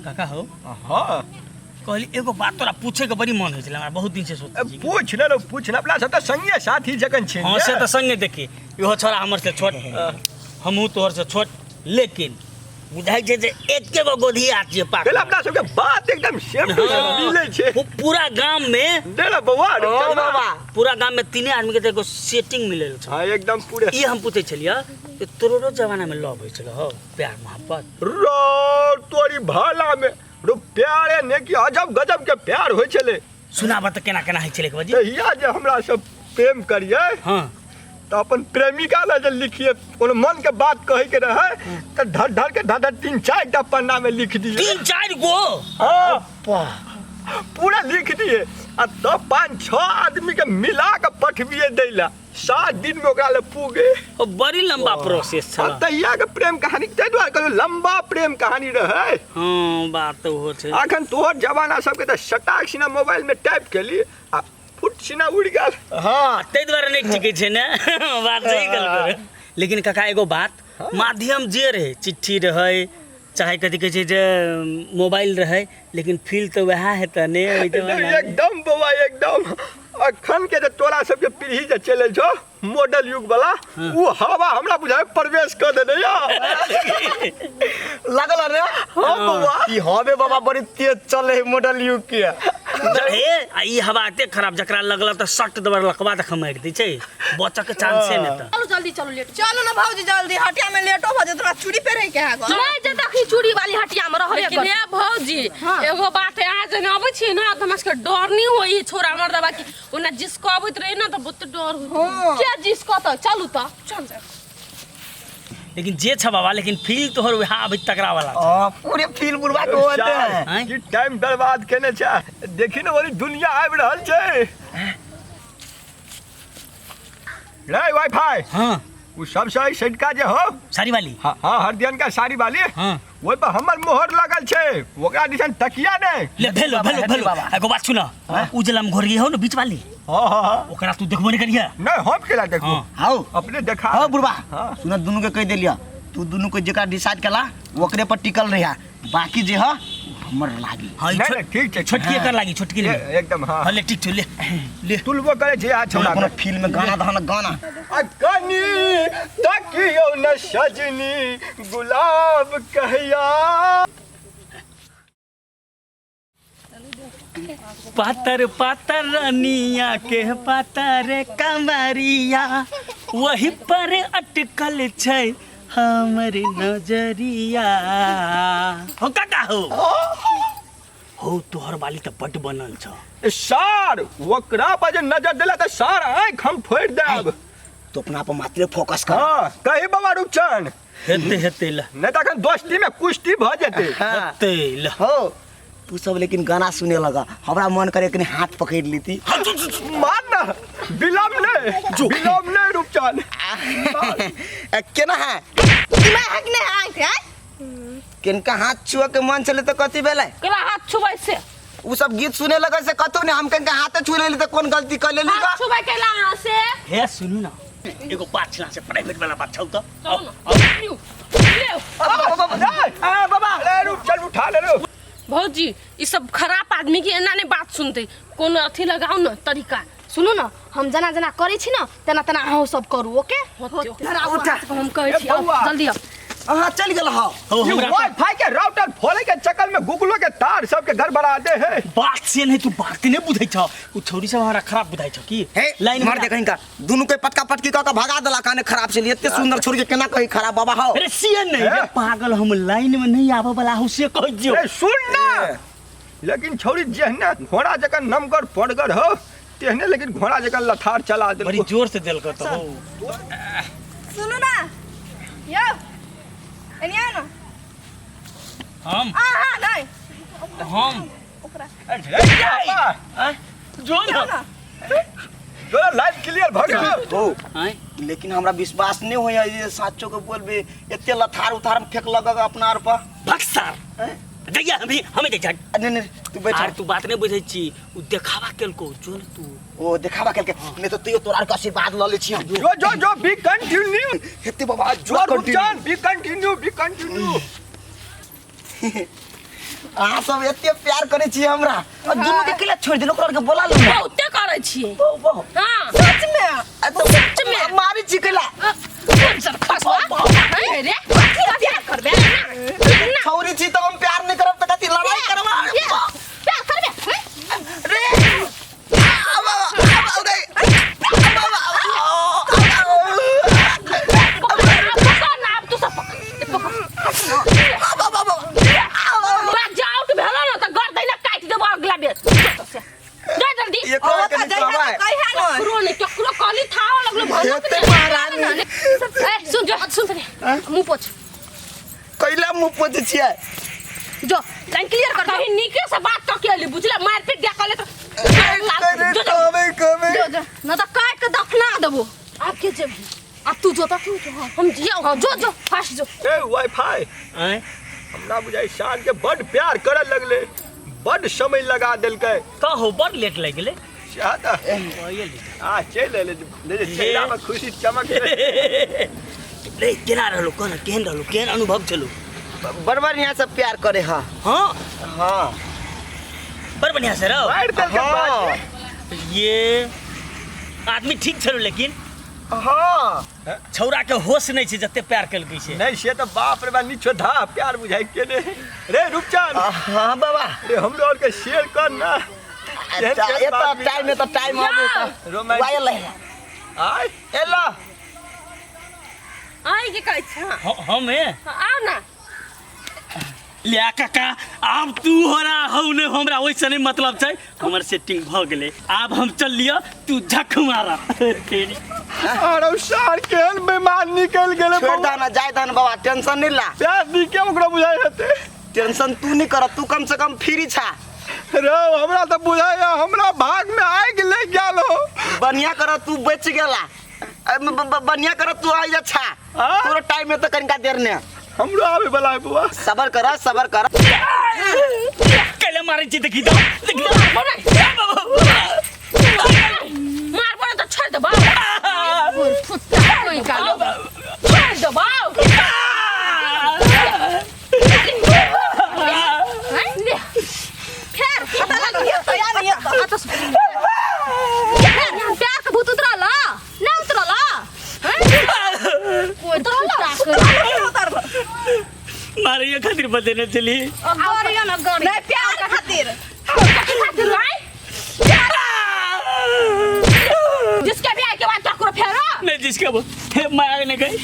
काका हो। हाँ। कहली एगो बात तोरा पूछे के बड़ी मन होइ छलै हमरा, बहुत दिन से सोचै छी। पूछ ले लो, पूछ ले, अपना सब तऽ संगे साथी जखन छी। हाँ से तऽ संगे देखी, इहो छोरा हमर से छोट, हमहूँ तोहर से छोट, लेकिन बुझाइ छै जे एके गो गोधिया छियै पाक। पहले अपना सबके बात एकदम सेम टू सेम मिलै छै। पूरा गाम में दे ना बौआ, रुक ओ चल ना। बाबा। पूरा गाम में तीने आदमी के तऽ एगो सेटिंग मिलल छै। हाँ एकदम पूरे। ई हम पूछै छलियै जे तोरो जमाना में लव होइ छलै हौ, प्यार मोहब्बत? रो तोरी भाला में रो प्यारे ने कि अजब गजब के प्यार होइ छलै। सुनाबऽ तऽ केना केना होइ छलै बाजी? तहिया जे हमरा सब प्रेम करियै हाँ। तऽ अपन प्रेमिका लए जे लिखिए, कोनो मन के बात कहै के रहै तऽ ढर ढर के ढर ढर 3-4 टा पन्ना में लिख दिए। 3-4 गो? हाँ। पूरा लिख दिए आ तब 5-6 आदमी के मिला के पठबिए दै ला, 7 दिन में ओकरा ले पूगे। ओ बड़ी लंबा प्रोसेस छल। आ तहिया के प्रेम कहानी ताहि दुआरे कहलहुँ लंबा प्रेम कहानी रहै। हाँ बात तऽ ओहो छै। अखन तोहर जमाना सबके तऽ सटाक सिना मोबाइल में टाइप केली आ फुट सिना उड़ि गेल। हाँ। ताहि दुआरे नहि टिकै छै ने, बात सही कहलकै। लेकिन काका एगो बात, माध्यम जे रहै, चिट्ठी रहै चाहे कथी कहै छै जे मोबाइल रहै, लेकिन फील तऽ वएह हेतै ने ओहि जमानामे। एकदम बौआ एकदम। अखन के जे तोरा सबके पीढ़ी जे चलै छौ मॉडल युग वाला, ओ हवा हमरा बुझाय प्रवेश कऽ देने या। लागल रे। हाँ बौआ। ई हवे बाबा बड़ी तेज चले है मॉडल युग के। हे आ ई हवा एते खराब जकरा लगल तऽ सट दबर लकवा देख मारि दै छै, बचऽ के चांसे नहि तऽ। चलू जल्दी चलू, लेट चलू ना भौजी जल्दी, हटिया में लेटो भ जेतै, तोरा चूड़ी पहिरे के है गो। नहीं जे देखी चूड़ी वाली हटिया में रहबे लेकिन करतै। ए भौजी, हाँ। एगो बात है, अहाँ जहन अबै छियै ना तऽ हमरा सबके डर नहीं होई छोरा मर्दबा की, ओना जिसको अबैत रहे ना तऽ बहुत डर होइत रहे। हाँ। के जिसको तऽ चलू तऽ चल। लेकिन जे छ बाबा, लेकिन फील तोहर वएह अभी तकरा वाला छौ। हाँ, पूरे फील बुढ़वा के होते हैं। आँय? की टाइम बर्बाद केने छै, देखी ने ओरी दुनिया आबि रहल छै। रे वाईफाई। हाँ। उ सबसे एहि सैडका जे हो साड़ी वाली। हाँ, हाँ, हरदियन का साड़ी वाली। हाँ। ओहि पर हमर मोहर लगल छै, ओकरा दिसन तकिया नै। ले भेलो बाबा, भेलो हेतै भेलो। बाबा। एगो बात सुन, उ जे लमघोरिया हो न बीच वाली, हाँ, हाँ, हाँ। ओकरा तू देखबो नहीं करिया। नहीं, हम केला देखबो। हाँ। हाउ। अपने देखा। हाँ बुढ़वा, हाँ। सुन दुनू के कह देलिया, तू दुनू के जेकरा डिसाइड केला ओकरे पर टिकल रहिया, बाकी जे ह हमर लागी। हाँ, ई नहीं, नहीं, ठीक छै। छोटकी एकर लागी, छोटकी ले। एकदम, हाँ। हाँ, ले, ठीक छौ, ले, ले। तुलबो करे छै आ छौड़ा कोनो के। फिल्म में गाना धाना गाना। आ कनी तकियो न सजनी गुलाब कहिया। पातर पातर रनिया के पातर कमरिया, वही पर अटकल छै हमर नजरिया। हो काका हो, हो तोहर वाली तऽ बड्ड बनल छौ। सार ओकरा पर जे नजर देला तऽ सार आँखि हम फोड़ि देब। तो अपना पर मात्र फोकस कर। हाँ, कही बाबा रूपचंद। हेतै हेतै ल। नहीं तऽ अखन दोस्ती में कुश्ती भऽ जेतै। हाँ। हेतै ल। हो तू सब लेकिन गाना सुने लगा, हमरा मन करे कनी हाथ पकड़ लेती। मान ना, विलम्ब नहीं, विलम्ब नहीं रूपचंद। केना है? मैं हक नहीं आँख है। किनका हाथ छुए के मन चले तो कथी भेलै? केला हाथ छुबै से? उ सब गीत सुने लगे से कतौ नहीं, हम किनका हाथ छू लेली तो कौन गलती कर लेली? हाथ छुबै केला अहाँ से? हे सुनू ना, एगो बात छला से प्राइवेट वाला बात छौ तऽ। चलू ना। लिउ, लिउ। बाबा, अरे रूपचंद उठा ले रो। भौजी, ई सब खराब आदमी के एना नहीं बात सुनते, कोनो अथी लगाओ ना तरीका। सुनू ना, हम जना जना करै छी ना तेना तेना अहूँ सब करू, ओके? होते। उठा। हम कहै छी, आउ, बौआ। जल्दी आउ। अहाँ चलि गेल हौ। हो, ये हमरा वाईफाई के राउटर फोले के चक्कर में गूगलो के तार सबके गड़बड़ा दे है। बात से नहीं, तू बात नहीं बुझै छ, उ छौरी सब हमरा खराब बुझाइ छ की? हे लाइन मार दे कहीं का, दुनू के पटका पटकी क के भगा देला, काने खराब से एते सुंदर छोड़ के केना कही खराब बाबा हौ। अरे से नहीं रे हे? पागल, हम लाइन में नहीं आबे वाला हूँ से कह दियो। ए सुन ना, लेकिन छौरी जेहने घोड़ा जकाँ नमगर पड़गर हो तेहने लेकिन घोड़ा जकाँ लथार चला बड़ी देलको। जोर से देलको तो हो। सुनू ना यौ, एनी आउ ना। हम? आ, हाँ, नहीं। हम? ओकरा। अरे, बाबा। जो ना। ना। तोरा लाइफ क्लियर भ गेल। हो। आँय? लेकिन हमरा विश्वास नहीं होया ये साचो के बोलबे, एते लथार उथार में फेंक लगग अपना आर पर। भक्सार। दैया हम भी हमें दे झट। नहीं, नहीं, तू बैठ। आर तू बात नहीं बुझै छी, उ देखावा केलको जो न तू। ओ देखावा केलके, नहीं तो तैयो तोरा आर के आशीर्वाद ल ले छी हम। जो जो जो बी कंटिन्यू। हेते बाबा, जो continue. Rupchand, be continue, be continue. अहाँ सब एते प्यार करै छी हमरा आ दुनू के केला छोड़ि देलहुँ ओकरा आरके बोला लू ने बहुते करै छियै बहु बहु हाँ सच में आ तो सच में। मारै छी केला कंजर खसवा हैं रे प्यार करबे ना छौरी छी तऽ हम प्यार नहि करब तऽ कथी लड़ाई करब प्यार करबे हैं? रे आब, आब, आब, रे। आब, आब, आब, आब, पकड़ ना अब तू सब पकड़ आब, आब, आब, आब। बात जाउ के भेलो ना त गर्दैन काटि देबो अगला बेर जो तो से जा जल्दी एकरो ओ के तऽ जहिया निकलबै तऽ कहिया ने ककरो नहीं ककरो कहली था लगलो भनक एते महारानी ए सुन जो सुन रे मुंह पोछ कैला मुँह पोछै छियै जो लाइन क्लियर कर कहीं नीके से बात क के अली बुझला मारपीट दे कहले तो अरे जो जो कमे कमे जो जो न त काट के दफना देबो आप के जेब आ तू जो त तू जो हाँ, हम जियो हाँ, जो जो फास्ट जो ए वाईफाई आँय हमरा बुझाइ साल के बड प्यार करऽ लगले बड समय लगा देलकै कहो बड़ लेट लागि गेलै सएह तऽ आ चलि एलै जे चेहरा में खुशी चमक गेलै। रे केना रहलो केना केहन रहलो केहन अनुभव छलो बड़ बढ़िया से प्यार करे हाँ हाँ हाँ बड़ बढ़िया से रहो मारि देलकै हाँ बाजी। ये आदमी ठीक छलो लेकिन हाँ छौड़ा के होश नहीं छै जते प्यार केलकै से नहीं से तऽ बाप रे बा नीचो धा प्यार बुझाइ केने रे रूपचंद हाँ बाबा रे हमरो और के शेयर कर ना अच्छा ये तो टाइम है तो टाइम आबे तो रोमांस वायल है आय एलो आइ के कहै छै हाँ हम हे आओ ना ले काका आब तू हो रहा हौ ने हमरा ओइसे नहीं मतलब छै हमर सेटिंग भ गेलै आब हम चल लिअ तू झक मारा तेरी अरे सार केहन बेमार निकल गेलै छोड़ दाना जाय दान बाबा टेंशन नहीं ला प्यार दी के ओकरा बुझाइ हेतै टेंशन तू नहीं कर तू कम से कम फ्री छा रे हमरा तऽ बुझाइ हमरा भाग में आगि लागि गेल हो बढ़िया कर तू बच गेला बढ़िया कर तू आई जा छा हाँ? तोरो टाइम में तो कनिका देर ने हमरो आवे वाला है बुआ सबर कर सबर कर कैले मारै छी देखी तो देखी तो मारबो न त छोड़ देबौ फुट्टा कोई कालो छोड़ देबौ हैं? ले फेर पता लागल ये तो यार ये तो आ तो फेर प्यार के भूत उतरल ना उतरल हैं? कोई फुट्टा के उतर मारे खातिर बतेने चली गड़ी ना गड़ी नहीं प्यार खातिर खातिर आइ जिसके ब्याह के बाद ककरो फेरो नहीं जिसके वो हे माया ने गई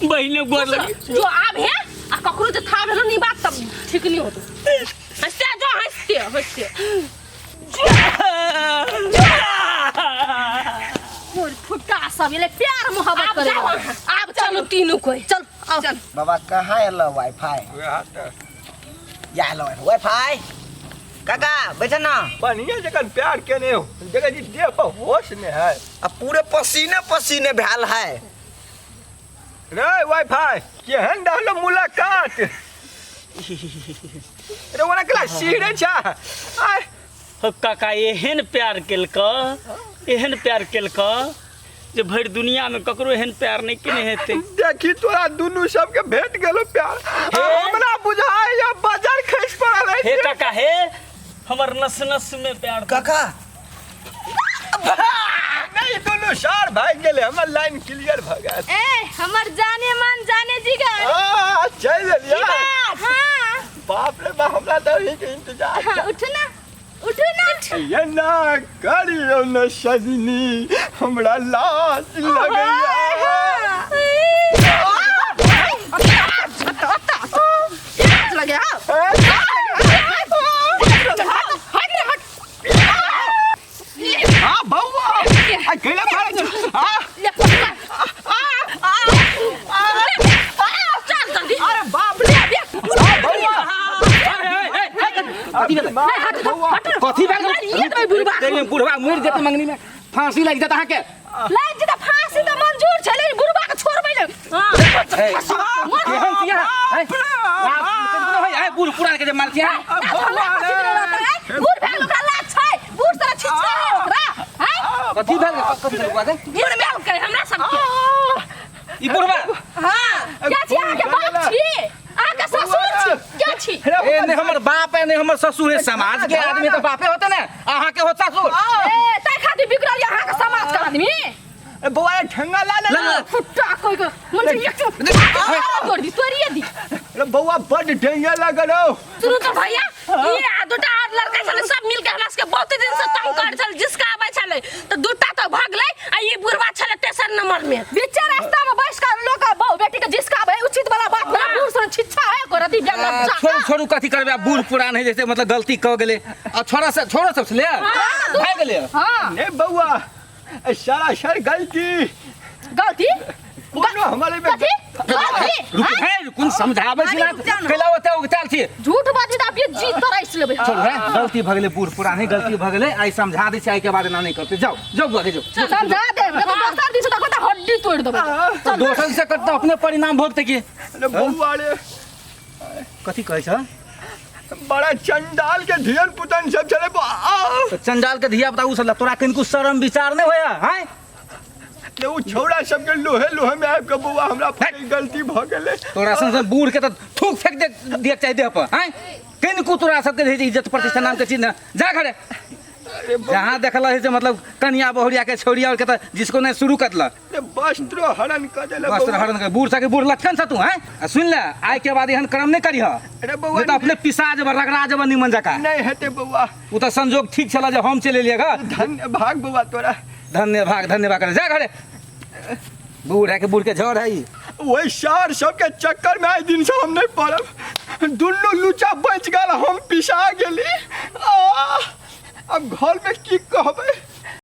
बहिने गोर लगी जो आब है आ ककरो जे था भेलो नहीं बात तब ठीक नहीं होतो हंसते जो हंसते हंसते कोई फुट्टा सब ये प्यार मोहब्बत आब करे जाओ अहाँ, आब चलू तीनू कोई चल आओ चल बाबा कहाँ एलो वाईफाई वएह तऽ या एलो वाईफाई काका बैठ ना बढ़िया जखन प्यार केने हो देखै छी देह पर होश नहि है आ पूरे पसीने पसीने भेल है रे वाईफाई केहन रहलो मुलाकात रे ओना कला सीढ़े छा आय हो काका एहन प्यार केलक एहन प्यार केलक जे भरि दुनिया में ककरो एहन प्यार नहीं केने हेतै देखी तोरा दुनू सबके भेट गेलो प्यार आ हमरा बुझाय या बाजार खसि पड़ल है हे काका हे हमर नस नस में प्यार काका नहीं दुनू सार भागि गेलै हमर लाइन क्लियर भऽ गेल ए हमर जाने मन जाने जिगर आ, चलि एलियै हाँ बाप रे बाप हमरा तऽ अहींके इंतजार हाँ उठू ना उठू ना ये ना करियो न सजनी हमरा लाज लगैया लगे हाँ हाँ बउआ आ कैला मारै छौ? हाँ ले पकड़ चल जल्दी अरे बाप रे बउआ कथी भेल कथी भेल ये तो बुढ़बा तेरे में बुढ़वा मरि जेतै मंगनी में फांसी लागि जेतै अहाँके लाइट जी त फांसी त मंजूर छै लेकिन बुढ़बा के छोड़बै ने हे, केहन छियै अहाँ? हे, हे, बूढ़ पुरान के जे मार छियै बूढ़ भेल ओकरा लाज छै बूढ़ सारा छिछा है ओकरा हैं कथी भेल कथी भेल बुआ के बूढ़ भेल के हमरा सबके ई बुढ़वा हां क्या छी अहाँ के बाप छी अहाँ के ससुर छी क्या छी ए ए ने हमर बाप है ने हमर ससुर है, समाज के आदमी तो बापे होते ने, अहाँ के होत ससुर। ए तै खातिर बिगड़ल यहाँ के समाज के आदमी। ए बौआ रे, ठेंगा ला ले ला, ला। फुट्टा कोई को मन से एक तोड़ दी, तोड़िए दी। अरे बौआ बड ढेंगा लगल हो। सुनू तो भैया, ये आ दूटा और लड़का छलै, सब मिल के हमरा सबके बहुत दिन से तंग कर छल, जिसका आबै छलै तऽ दूटा तऽ भगलै आ ई बुढ़वा छलै तेसर नंबर में। बीचे रास्ता में बैस कर लोग का बहु बेटी के जिसका भाई उचित वाला बात ना, बूढ़ सन छिच्छा है कर दी जंगल आ, छोड़ू छोड़ू, कथी करबै आब, बूढ़ पुरान है जैसे मतलब गलती कऽ गेलै आ छोड़ा से छोड़ो सब छलै भए गेलै। हां नहीं बौआ, ए सरासर गलती। गलती कोनो हमारे में कथी गलती? रुक है, कोन समझाबै छी ना, कैला ओते उगताल छी। झूठ बाजी त आप ये जी तरस लेबै। छोड़ू है, गलती भऽ गेलै, बूढ़ पुरान है, गलती भऽ गेलै, आइ समझा दै छी, आइ के बाद एना नहि करतै। जाउ जाउ बुआ के जाउ। समझा दे, नहीं तो दोसर दिन से तक त हड्डी तोड़ देबै। तऽ दोसर से कतऽ अपने परिणाम भोगतै की। अरे बौआ रे, कथी कहै छ? बड़ा चंडाल के धियन पुतन सब चले बा। तऽ चंडाल के धिया पुता उ सब तोरा कनिको शरम विचार नहि होया हैं? ने उ छौड़ा सबके लोहे लोहे में आबि के बौआ हमरा पर गलती भऽ गेलै। तोरा सन सन बूढ़ के तऽ थूक फेंक दे दियक चाही देह पर हैं? कनिको तोरा सबके जे इज्जत प्रतिष्ठा नाम के चीज न जा घरे। जहाँ देखल है से मतलब कनिया बहुरिया के छौड़िया और के तऽ जिसको नहीं शुरू कर देलक। अरे वस्त्र हरण कर देलक वस्त्र बौआ। हरण कर, बूढ़ सबके बूढ़ लटकन छ तू हैं? आ सुन ले, आइ के बाद एहन कर्म नहीं करिह। अरे बौआ, नहीं तऽ अपने पिसा जेबह, रगड़ा जेबह निमन जकाँ। नहीं हेतै बौआ। उ तऽ संजोग ठीक छल जे हम चलि एलियै ग। धन्य भाग बौआ तोरा। धन्य भाग, धन्य भाग, जा घरे। बूढ़ है के बूढ़ के झड़ है ई। वही सार सबके चक्कर में आइ दिन से हम नहीं पड़ब। दुनू लुचा बच गेल, हम पिसा गेली। आ, अब घर में की कहबै?